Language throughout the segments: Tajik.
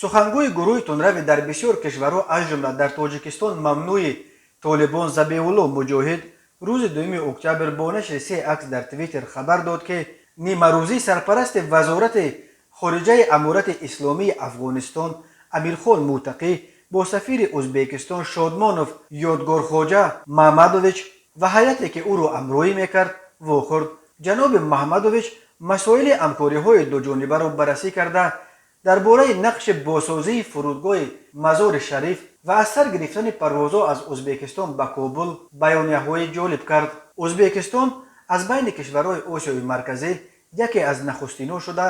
Сухангӯи гурӯҳи тундрави дар бисёр кишварҳо, аз ҷумла дар Тоҷикистон мамнӯи Толибон, Забиулло Муҷоҳид рӯзи 2 октябр бо нашри се акс дар Твиттер хабар дод, ки нимарӯзӣ сарпарасти Вазорати хориҷаи Аморати Исломии Афғонистон Амирхон Муттақӣ бо сафири Ӯзбекистон Шодмонов Ёдгорхоҷа Маҳмадович ва ҳайате, ки ӯро ҳамроҳӣ мекард, вохӯрд. Ҷаноби Маҳмадович масоили ҳамкориҳои дуҷонибаро баррасӣ карда, дар бораи нақши бозсозии фурудгоҳи Мазори Шариф ва аз сар гирифтани парвозҳо аз Ӯзбекистон ба Кобул баёнияҳои ҷолиб кард. Ӯзбекистон аз байни кишварҳои Осиёи Марказӣ яке аз нахустинҳо шуда,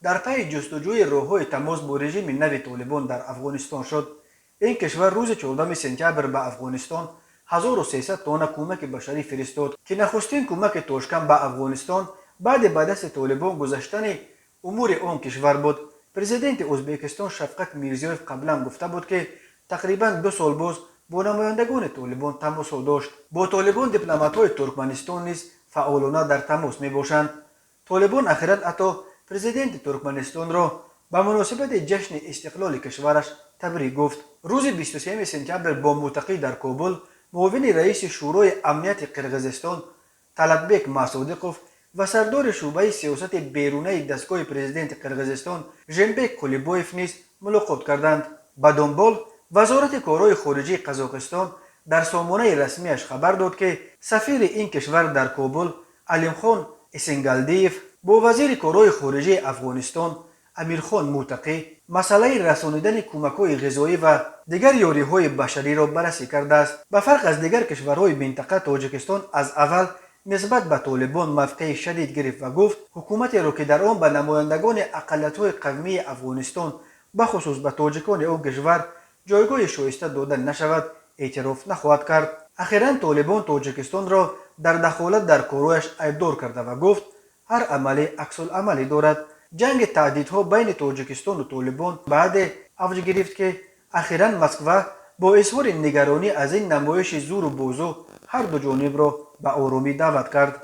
дар пайи ҷустуҷӯи роҳҳои тамос бо режими нави Толибон дар Афғонистон шуд. Ин кишвар рӯзи 14 сентябр ба Афғонистон 1300 тонна кӯмаки башарӣ фиристод, ки нахустин кӯмаки Тошканд ба Афғонистон баъди ба дасти Толибон гузаштани умури он кишвар буд. Президенти Ӯзбекистон Шавкат Мирзиёев қаблан гуфта буд, ки тақрибан 2 сол боз бо намояндагони Толибон тамосҳо дошт. Бо Толибон дипломатҳои Туркманистон низ фаъолона дар тамос мебошанд. Толибон ахиран ҳатто президенти Туркманистонро ба муносибати ҷашни истиқлоли кишвараш табрик гуфт. Рӯзи 23 сентябр бо Муттақӣ дар Кобул муовини раиси Шӯрои амнияти Қирғизистон Талатбек Масодиқов ва сардори шӯъбаи сиёсати берунаи дастгоҳи президенти Қирғизистон Жээнбек Кулибоев низ мулоқот карданд. Ба дунбол Вазорати корҳои хориҷии Қазоқистон дар сомонаи расмиаш хабар дод, ки сафири ин кишвар дар Кобул Алимхон Исенгалдиев бо вазири корҳои хориҷии Афғонистон Амирхон Муттақӣ масъалаи расонидани кӯмакҳои ғизоӣ ва дигар ёриҳои башариро баррасӣ кардааст. Ба фарқ аз дигар кишварҳои минтақа, Тоҷикистон аз аввал нисбат ба Толибон мавқеи шадид гирифт ва гуфт, ҳукуматеро, ки дар он ба намояндагони ақаллиятҳои қавмии Афғонистон, бахусус ба тоҷикони он кишвар, ҷойгоҳи шоиста дода нашавад, эътироф нахоҳад кард. Ахиран Толибон Тоҷикистонро дар дахолат дар корҳояш айбдор карда ва гуфт, ҳар амале аксуламале дорад. Ҷанги таҳдидҳо байни Тоҷикистону Толибон баъде авҷ гирифт, ки ахиран Москва бо изҳори нигаронӣ аз ин намоиши зӯру бозу ҳарду ҷонибро ба оромӣ даъват кард.